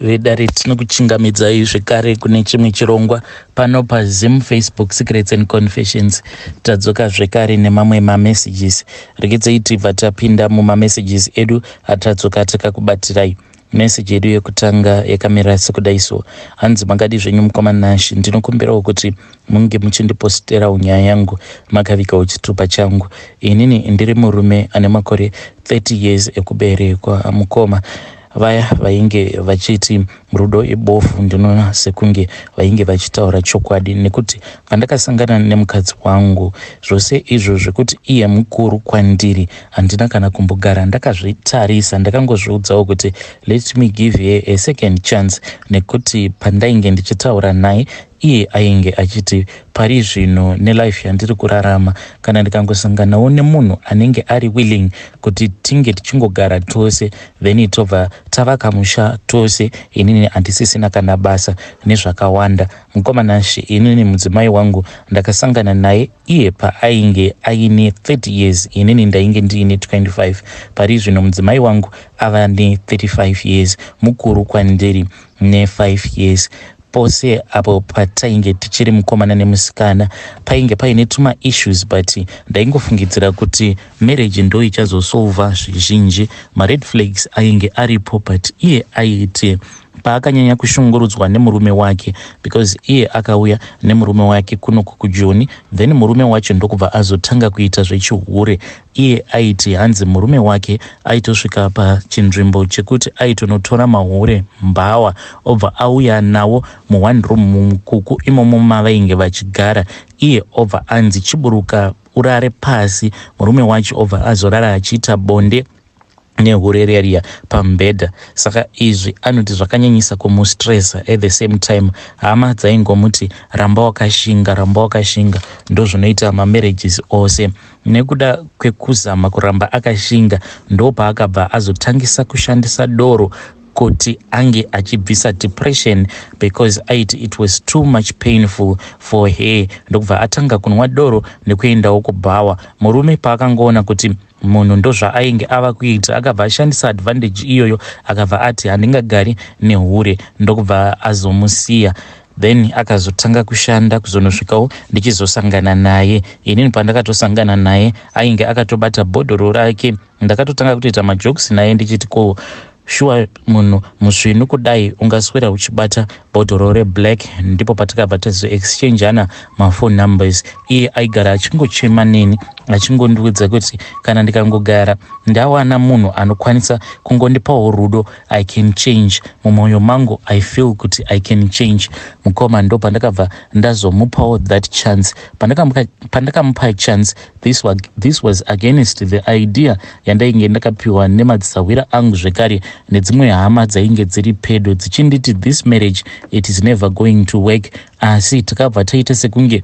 Vedare, tinokuchingamidzai zvekare kune chimwe chirongwa pano paZim Facebook Secrets and Confessions. Tadzoka zvekare nemamwe mamessages. Regedzei tibva tapinda mumamessages edu atadzoka takakubatirai. Meseji yedu yekutanga yakamira sekudai so. Hanzi, "Makadi zvenyu mukoma Nashi? Ndinokumbirawo kuti munge muchindiposterawo nyaya yangu makavigawo chitupa changu. Inini ndiri murume ane makore 30 years ekuberekwa. Mukoma, vaya vainge vachiti rudo ibofu, ndinoona sekunge vainge vachitaura chokwadi, nekuti pandakasangana nemukadzi wangu, zvose izvo zvekuti iye mukuru kwandiri handina kana kumbogara ndakazvitarisa. Ndakangozviudzawo kuti let me give her a second chance, nekuti pandainge ndichitaura naye, iye ainge achiti pari zvino nelife yandiri kurarama, kana ndikangosanganawo nemunhu anenge ari willing kuti tinge tichingogara tose, then tobva tavaka musha tose, inini handisisina kana basa nezvakawanda." Mukoma Nashi, inini mudzimai wangu ndakasangana naye iye paainge aine 30 years, inini ndainge ndiine 25. Pari zvino mudzimai wangu ava ne35 years, mukuru kwandiri ne5 years. Pose apo patainge tichiri mukomana nemusikana, painge paine tuma issues, but ndaingofungidzira kuti marriage ndo ichazosolva zvizhinji. Mared flags ainge aripo, but iye aiti paakanyanya kushungurudzwa nemurume wake, because iye akauya nemurume wake kunoku kuJoni, then murume wacho ndokubva azotanga kuita zvechihure. Iye aiti hanzi murume wake aitosvika pachinzvimbo chekuti aitonotora mahure mbawa, obva auya nawo muone room mumukuku imomo mavainge vachigara. Iye obva anzi, "Chiburuka urare pasi." Murume wacho obva azorara achiita bonde nehure riya pamubhedha. Saka izvi anoti zvakanyanyisa kumustressa. At the same time, hama dzaingomuti, "Ramba wakashinga, ramba wakashinga, ndozvinoita mamarriages ose." Nekuda kwekuzama kuramba akashinga, ndopaakabva azotangisa kushandisa doro kuti ange achibvisa depression, because aiti it was too much painful for her. Ndokubva atanga kunwa doro nekuendawo kubhawa. Murume paakangoona kuti munhu ndozvaainge ava kuita, akabva ashandisa advantage iyoyo, akabva ati, "Handingagari nehure." Ndokubva azomusiya. Then akazotanga kushanda, kuzonosvikawo ndichizosangana naye. Inini pandakatosangana naye, ainge akatobata bhodhoro rake. Ndakatotanga kutoita majokes naye ndichiti, "Ko shuwa munhu musvinu kudai ungaswera uchibata bhodhoro reblack?" Ndipo patakabva tazoexchangeana maphone numbers. Iye aigara achingochema neni, achingondiudza kuti kana ndikangogara ndawana munhu anokwanisa kungondipawo rudo, I can change. Mumwoyo mangu I feel kuti I can change. Mukoma, ndo pandakabva ndazomupawo that chance. Pandakamupa chance, this was against the idea yandainge ndakapiwa nemadzisahwira angu, zvekare nedzimwe hama dzainge dziri pedo, dzichinditi this marriage, it is never going to work. Asi takabva taita sekunge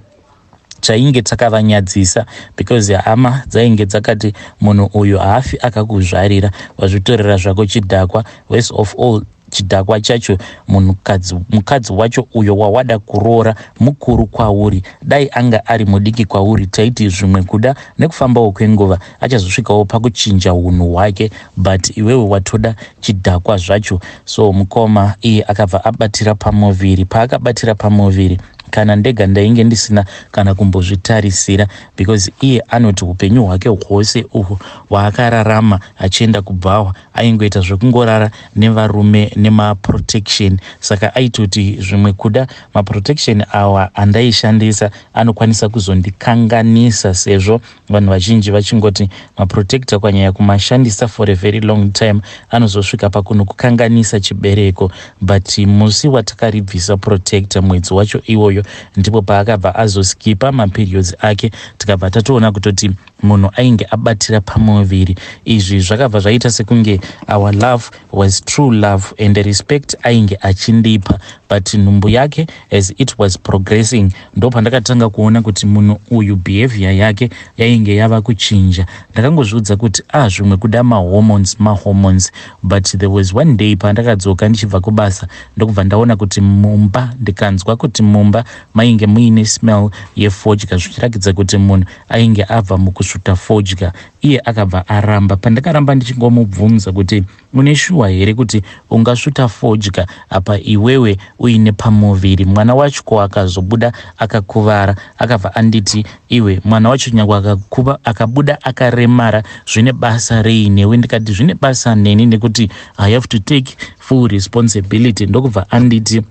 chainge takavanyadzisa, because hama dzainge dzakati, "Munhu uyu haafi akakuzvarira, wazvitorera zvako chidhakwa. Worst of all, chidhakwa chacho munhukadzi, mukadzi wacho uyo wawada kuroora mukuru kwauri. Dai anga ari mudiki kwauri, taiti zvimwe kuda nekufambawo kwenguva achazosvikawo pakuchinja unhu hwake, but iwewe watoda chidhakwa zvacho." So mukoma, iye akabva abatira pamuviri. Paakabatira pamuviri, kana ndega ndainge ndisina kana kumbozvitarisira, because iye anoti upenyu hwake hwose uhwu hwaakararama achienda kubhawa, aingoita zvekungorara nevarume nemaprotection. Saka aitoti zvimwe kuda maprotection awa andaishandisa anokwanisa kuzondikanganisa, sezvo vanhu vazhinji vachingoti maprotector kwanyanya kumashandisa for a very long time anozosvika pakunokukanganisa chibereko. But musi watakaribvisa protector, mwedzi wacho iwoyo, ndipo paakabva azoskipa maperiods ake. Tikabva tatoona kutoti munhu ainge abatira pamuviri. Izvi zvakabva zvaita sekunge our love was true love, and respect ainge achindipa. But nhumbu yake, as it was progressing, ndo pandakatanga kuona kuti munhu uyu behavior yake yainge yava kuchinja. Ndakangozviudza kuti, "Ah, zvimwe kuda mahormones, mahormones." But there was one day pandakadzoka ndichibva kubasa, ndokubva ndaona kuti mumba, ndikanzwa kuti mumba mainge muine smell yefodya, zvichirakidza kuti munhu ainge abva mukusvuta. kusvuta fodya. Iye akabva aramba. Pandakaramba ndichingomubvunza kuti une shuwa here kuti ungasvuta fodya apa iwewe uine pamuviri, mwana wacho ko akazobuda akakuvara? Akabva anditi, iwe, mwana wacho nyangwe akabuda akaremara, zvine basa rei newe? Ndikati zvine basa neni nekuti I have to take full responsibility. Ndokubva anditi,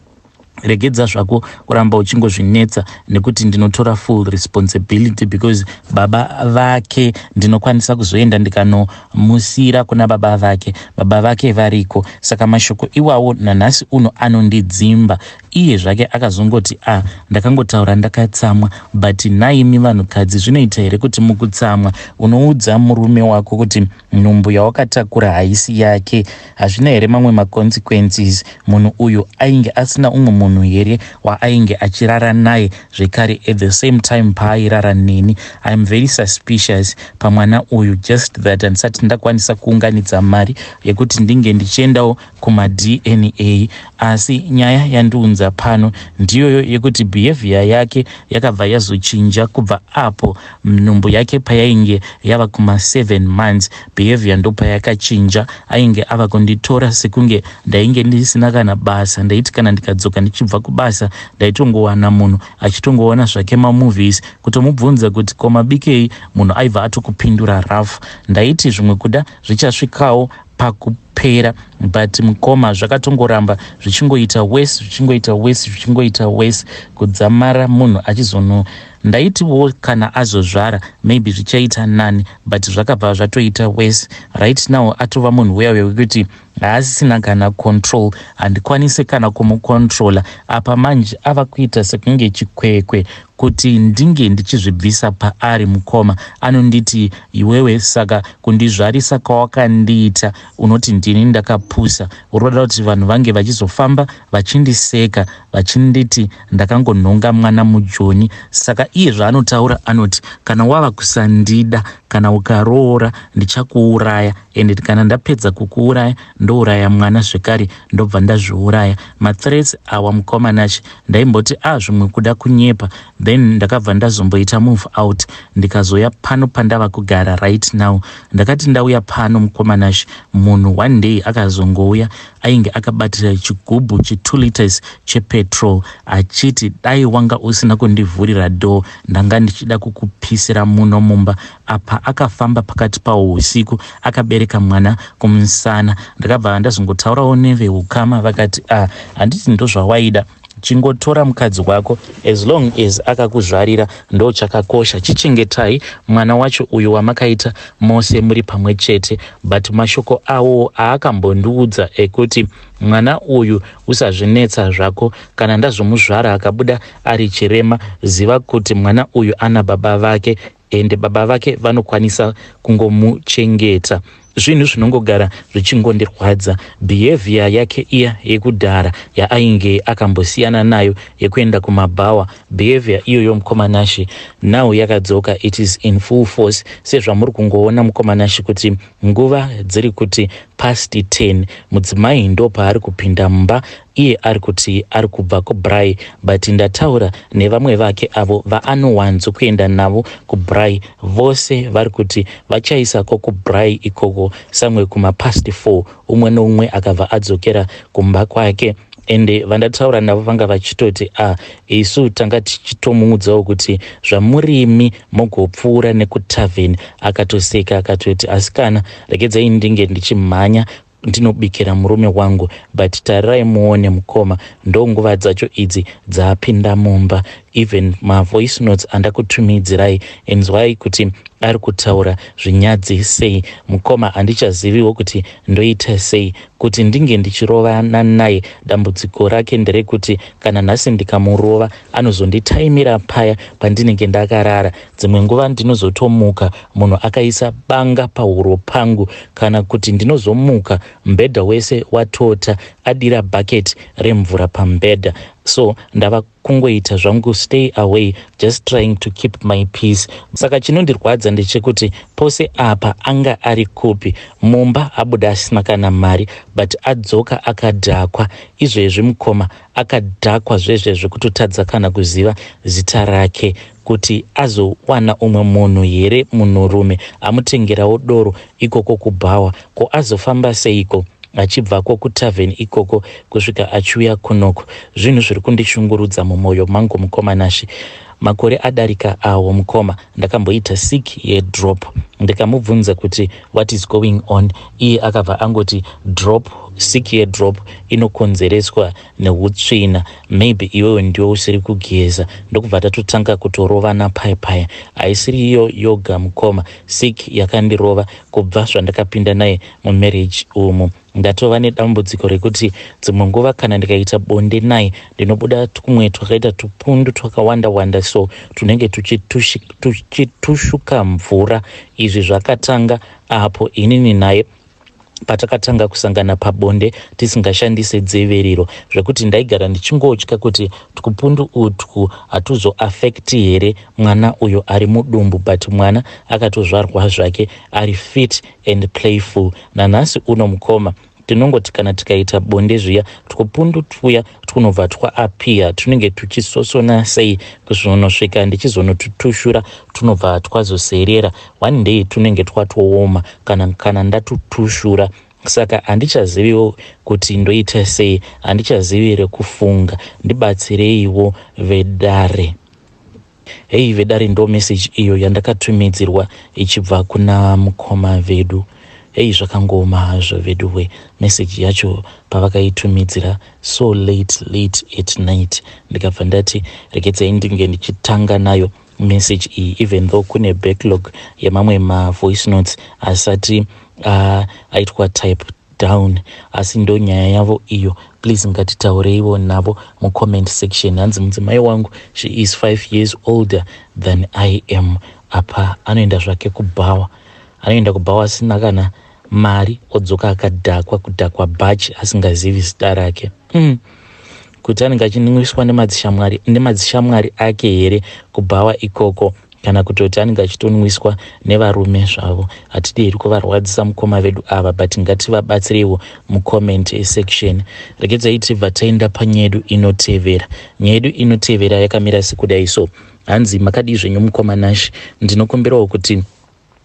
regedza zvako kuramba uchingozvinetsa nekuti ndinotora full responsibility because baba vake ndinokwanisa kuzoenda ndikanomusiyira kuna baba vake, baba vake variko. Saka mashoko iwawo nanhasi uno anondidzimba. Iye zvake akazongoti, a ah, ndakangotaura ndakatsamwa, but naimi vanhukadzi, zvinoita here kuti mukutsamwa unoudza murume wako kuti nhumbu yawakatakura haisi yake? Hazvina here mamwe maconsequences? Munhu uyu ainge asina umwe munhu here waainge achirara naye zvekare at the same time paairara neni? I am very suspicious pamwana uyu, just that handisati ndakwanisa kuunganidza mari yekuti ndinge ndichiendawo kumaDNA. Asi nyaya yandiunza pano ndiyoyo yekuti behavior yake yakabva yazochinja kubva apo nhumbu yake payainge yava kuma7 months. Behavior ndopayakachinja, ainge ava kunditora sekunge ndainge ndisina kana basa. Ndaiti kana ndikadzoka ndichibva kubasa, ndaitongowana munhu achitongoona zvake mamovies. Kutomubvunza kuti komabikei, munhu aibva atokupindura rough. Ndaiti zvimwe kuda zvichasvikawo pakupera, but mukoma, zvakatongoramba zvichingoita worse, zvichingoita worse, zvichingoita worse, kudzamara munhu achizono. Ndaitiwo kana azozvara maybe zvichaita nani, but zvakabva zvatoita worse. Right now atova munhu uya wekuti haasisina kana control, handikwanisi kana kumucontrola. Apa manje ava kuita sekunge chikwekwe. Kuti ndinge ndichizvibvisa paari, mukoma, anonditi, iwewe saka kundizvarisa kwawakandiita unoti ndini ndakapusa? Uri kuda kuti vanhu vange vachizofamba vachindiseka, vachinditi ndakangonhonga mwana mujoni? Saka iye zvaanotaura anoti, kana wava kusandida, kana ukaroora, ndichakuuraya, ende kana ndapedza kukuuraya, ndouraya mwana zvekare, ndobva ndazviuraya. Mathreats awa, mukoma Nashi, ndaimboti a ah, zvimwe kuda kunyepa. Then ndakabva ndazomboita move out, ndikazoya pano pandava kugara right now. Ndakati ndauya pano, mukoma Nashi, munhu one day akazongouya, ainge akabatira chigubhu che2 liters chepetrol, achiti, dai wanga usina kundivhurira door, ndanga ndichida kukupisira muno mumba. Apa akafamba pakati pawo usiku akabereka mwana kumusana. Ndakabva ndazongotaurawo neveukama, vakati, ah, handiti ndozvawaida? Chingotora mukadzi wako, as long as akakuzvarira, ndo chakakosha. Chichengetai mwana wacho uyu wamakaita mose muri pamwe chete. But mashoko awo aakambondiudza ekuti mwana uyu usazvinetsa zvako, kana ndazomuzvara akabuda ari chirema, ziva kuti mwana uyu ana baba vake, ende baba vake vanokwanisa kungomuchengeta. Zvinhu zvinongogara zvichingondirwadza, behavior yake iya yekudhara yaainge akambosiyana nayo yekuenda kumabhawa. Behavior iyoyo, mukoma Nashi, now yakadzoka, it is in full force, sezvamuri kungoona, mukoma Nashi, kuti nguva dziri kuti past 10, mudzimai ndo paari kupinda mumba. Iye ari kuti ari kubva kubraai, but ndataura nevamwe vake avo vaanowanzo kuenda navo kubraai, vose vari kuti vachaisako kubraai ikoko somewhere kumapast 4. Umwe neumwe akabva adzokera kumba kwake. Ende vandataura navo vanga vachitoti, a ah, isu tanga tichitomuudzawo kuti zvamurimi mugopfuura nekutavheni. Akatoseka, akatoti, asikana, regedzai ndinge ndichimhanya ndinobikira murume wangu. But tarirai muone, mukoma, ndo nguva dzacho idzi dzaapinda mumba. Even mavoice notes andakutumidzirai, enzwai kuti ari kutaura zvinyadzi sei. Mukoma, handichaziviwo kuti ndoita sei kuti ndinge ndichirovana naye. Dambudziko rake nderekuti kana nhasi ndikamurova, anozonditaimira paya pandinenge ndakarara. Dzimwe nguva ndinozotomuka munhu akaisa banga pahuro pangu, kana kuti ndinozomuka mubhedha wese watota, adira bhaketi remvura pamubhedha. So ndava kungoita zvangu stay away, just trying to keep my peace. Saka chinondirwadza ndechekuti pose apa anga ari kupi? Mumba abuda asina kana mari, but adzoka akadhakwa. Izvezvi mukoma, akadhakwa zvezve zvekutotadza kana kuziva zita rake. Kuti azowana umwe munhu here, munhurume amutengerawo doro ikoko kubhawa, ko azofamba seiko achibvako kutavheni ikoko kusvika achiuya kunoko? Zvinhu zviri kundishungurudza mumwoyo mangu, mukoma Nashe. Makore adarika awo, mukoma, ndakamboita sick yedrop. Ndikamubvunza kuti what is going on, iye akabva angoti drop, sick yedrop inokonzereswa neutsvina, maybe iwewe ndiwo usiri kugeza. Ndokubva tatotanga kutorovana paya paya. Haisiri iyo yoga, mukoma, sick yakandirova kubva zvandakapinda naye mumarriage umu. Ndatova nedambudziko rekuti dzimwe nguva kana ndikaita bonde naye, ndinobuda tumwe twakaita tupundu twakawanda wanda, so tunenge tuchitushuka mvura. Izvi zvakatanga apo inini naye patakatanga kusangana pabonde tisingashandise dziviriro, zvekuti ndaigara ndichingotya kuti tupundu utwu hatuzoaffecti here mwana uyo ari mudumbu. But mwana akatozvarwa zvake ari fit and playful. Nanhasi uno, mukoma, tinongoti kana tikaita bonde zviya, twupundu twuya twunobva twaappear, tunenge tuchisosona sei. Kuzonosvika ndichizonotutushura, tunobva twazoserera. One day tunenge twatooma kana ndatutushura. Saka handichaziviwo kuti ndoita sei, handichazivi rekufunga. Ndibatsireiwo, vedare. Hei vedare, ndo message iyo yandakatumidzirwa ichibva kuna mukoma vedu. Hei, zvakangoma hazvo veduwe. Message yacho pavakaitumidzira so late, late at night, ndikabva ndati regedzai ndinge ndichitanga nayo message iyi, even though kune backlog yemamwe mavoice notes asati aitwa type down, asi ndo nyaya yavo iyo. Please, ngatitaureiwo navo mucomment section. Hanzi mudzimai wangu, she is 5 years older than I am. Apa anoenda zvake kubhawa, anoenda kubhawa asina kana mari, odzoka akadhakwa, kudhakwa bhachi, asingazivi zita rake. Kuti anenge achinwiswa nemadzishamwari ake here kubhawa ikoko, kana kutoti anenge achitonwiswa nevarume zvavo? Hatidi heri kuvarwadzisa mukoma vedu ava, but ngativabatsireiwo mucomment section. Regedzai tibva taenda panyaya yedu inotevera. Nyaya yedu inotevera yakamira sekudai so. Hanzi, makadii zvenyu, mukoma Nash? Ndinokumbirawo kuti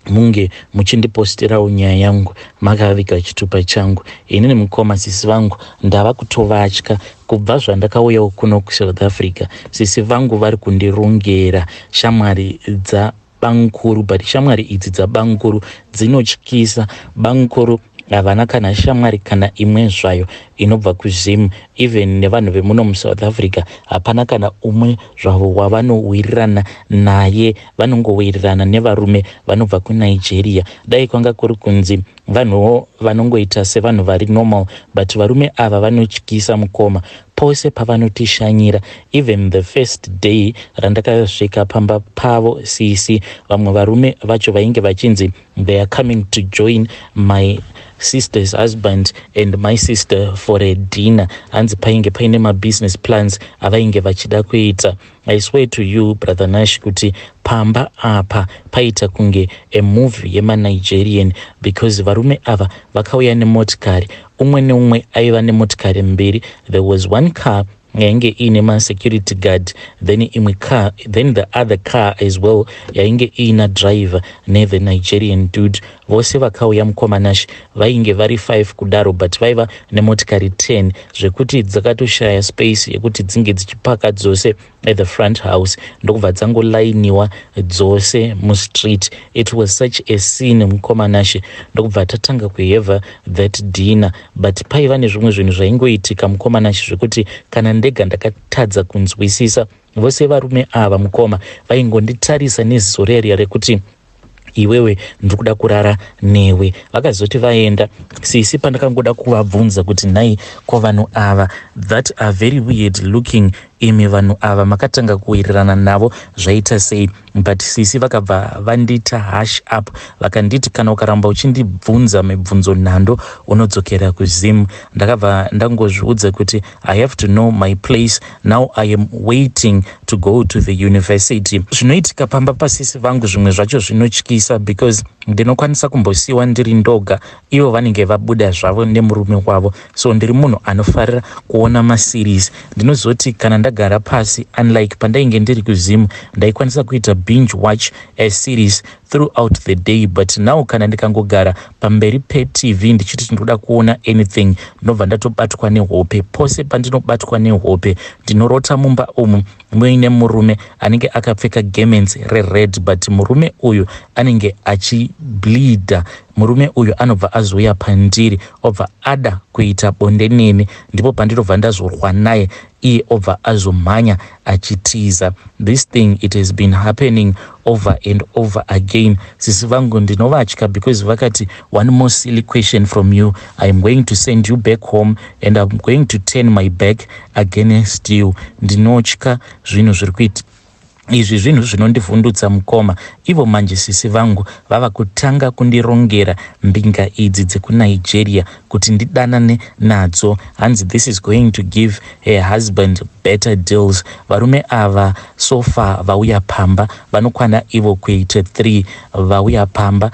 munge muchindiposterawo nyaya yangu makaviga chitupa changu. Inini mukoma, sisi vangu ndava kutovatya. Kubva zvandakauyawo kuno kuSouth Africa, sisi vangu vari kundirongera shamwari dzabankuru, but shamwari idzi dzabankuru dzinotyisa. Bankuru havana kana shamwari kana imwe zvayo inobva kuZim. Even nevanhu vemuno muSouth Africa, hapana kana umwe zvavo wavanowirirana naye. Vanongowirirana nevarume vanobva kuNigeria. Dai kwanga kuri kunzi vanhuwo vanongoita sevanhu vari normal, but varume ava vanotyisa, mukoma, pose pavanotishanyira. Even the first day randakasvika pamba pavo cc, vamwe varume vacho vainge vachinzi they are coming to join my sister's husband and my sister for a dinner. Hanzi painge paine mabusiness plans avainge vachida kuita. I swear to you, brother Nash, kuti pamba apa paita kunge a movie yemaNigerian, because varume ava vakauya nemotikari. Umwe neumwe aiva nemotikari mbiri. There was one car yainge iine masecurity guard, then imwe car, then the other car as well yainge iina driver nethe Nigerian dude. Vose vakauya, mukoma Nash, vainge vari 5 kudaro, but vaiva nemotikari 10, zvekuti dzakatoshaya space yekuti dzinge dzichipaka dzose at the front house. Ndokubva dzangolainiwa dzose mustreet. It was such a scene, mukoma Nashe. Ndokubva tatanga kuhave that dinner, but paiva nezvimwe zvinhu zvaingoitika, mukoma Nashe, zvekuti kana ndega ndakatadza kunzwisisa. Vose varume ava, mukoma, vaingonditarisa neziso reria rekuti iwewe ndiri kuda kurara newe. Vakazoti vaenda, sisi pandakangoda kuvabvunza kuti nhai, ko vanhu ava that are very weird looking Imi vanhu ava makatanga kuwirirana navo zvaita sei? But sisi vakabva vandiita hush up, vakanditi kana ukaramba uchindibvunza mibvunzo nhando, unodzokera kuZim. Ndakabva ndangozviudza kuti I have to know my place. Now I am waiting to go to the university. Zvinoitika pamba pasisi vangu zvimwe zvacho zvinotyisa, because ndinokwanisa kumbosiyiwa ndiri ndoga, ivo vanenge vabuda zvavo nemurume wavo. So ndiri munhu anofarira kuona maseries. Ndinozoti kana ndagara pasi, unlike pandainge ndiri kuZimu, ndaikwanisa kuita binge watch a series throughout the day, but now kana ndikangogara pamberi peTV ndichiti ndinoda kuona anything, ndinobva ndatobatwa nehope. Pose pandinobatwa nehope, ndinorota mumba umu muine murume anenge akapfeka garments rered, but murume uyu anenge achibleeda. Murume uyu anobva azouya pandiri, obva ada kuita bonde neni. Ndipo pandinobva ndazorwa naye, iye obva azomhanya achitiza. This thing, it has been happening over and over again. Sisi vangu ndinovatya because vakati, "One more silly question from you, I am going to send you back home and I'm going to turn my back against you." Ndinotya zvinhu zviri kuita izvi, zvinhu zvinondivhundutsa, mukoma. Ivo manje sisi vangu vava kutanga kundirongera mbinga idzi dzekuNigeria kuti ndidanane nadzo. Hanzi this is going to give her husband better deals. Varume ava so far vauya pamba vanokwana ivo kuita 3, vauya pamba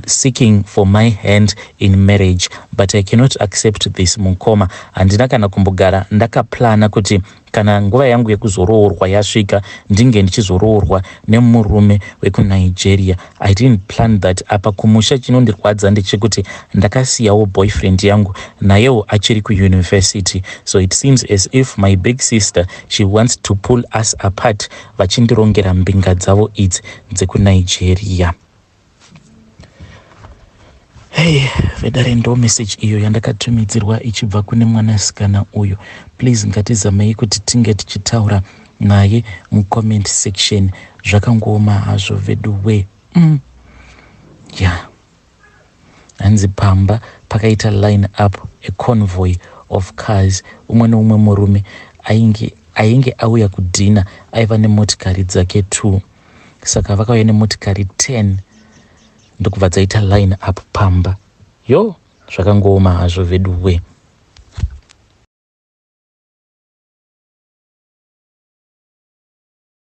seeking for my hand in marriage, but I cannot accept this. Mukoma, handina kana kumbogara ndakaplana kuti kana nguva yangu yekuzoroorwa yasvika, ndinge ndichizoroorwa nemurume wekuNigeria. I didn't plan that. Apa kumusha chinondirwadza ndechekuti ndakasiyawo boyfriend yangu, nayewo achiri kuuniversity. So it seems as if my big sister, she wants to pull us apart, vachindirongera mbinga dzavo idzi dzekuNigeria. Hei vedare, ndo message iyo yandakatumidzirwa ichibva kune mwanasikana uyu. Please, ngatizamei kuti tinge tichitaura naye mucomment section. Zvakangooma hazvo vedu we. Yeah, hanzi pamba pakaita line up a convoy of cars. Umwe neumwe murume ainge auya kudhina aiva nemotikari dzake 2, saka vakauya nemotikari 10, ndokubva dzaita line up pamba. Yo, zvakangooma hazvo vedu we.